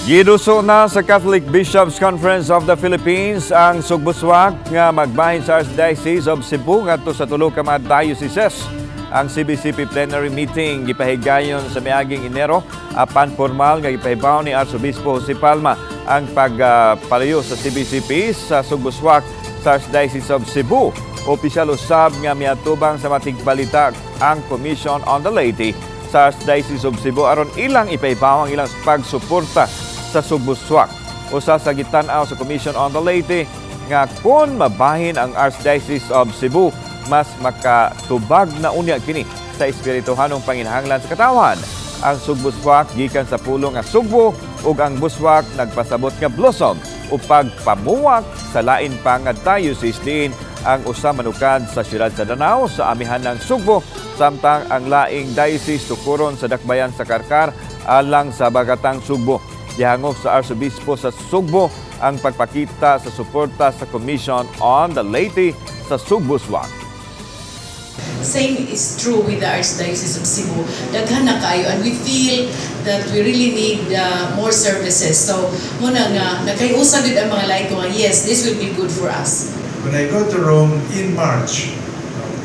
Giduso na sa Catholic Bishops' Conference of the Philippines ang Sugbuswak nga magbahin sa Archdiocese of Cebu ngadto sa tulo ka mga dioceses. Ang CBCP plenary meeting gipahigayon sa miaging Enero apan formal nga gipahibaw ni Arsobispo Jose Palma ang pagpalayo sa CBCP sa Sugbuswak sa Archdiocese of Cebu. Opisyal usab nga miatubang sa matigbalita ang Commission on the Laity sa Archdiocese of Cebu aron ilang ipahibaw ang ilang pagsuporta sa Sugbuswak. Usa sa gitan-aw sa Commission on the Laity nga kung mabahin ang Archdiocese of Cebu, mas makatubag na unya kini sa espirituhanong panginahanglan sa katawhan. Ang Sugbuswak gikan sa pulong nga Sugbo ug ang buswak nagpasabot nga blossom o pagpamuwak sa lain pa nga diocese, diin ang usa manukad sa siyudad sa Danao sa amihan ng Sugbo, samtang ang laing diocese tukuron sa dakbayan sa Carcar alang sa Bagatang Sugbo. Gihangop sa Arsobispo sa Sugbo ang pagpakita sa suporta sa Commission on the Laity sa Sugbuswak. Same is true with the Archdiocese of Cebu. Daghan na kaayo and we feel that we really need more services. So, mao na nga, nakahiusa gud ang mga laity nga, yes, this will be good for us. When I go to Rome in March,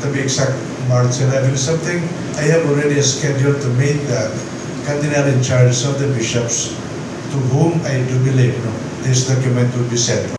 to be exact, March 11 something, I have already a schedule to meet the cardinal in charge of the bishops, to whom I do believe, no, this document will be sent.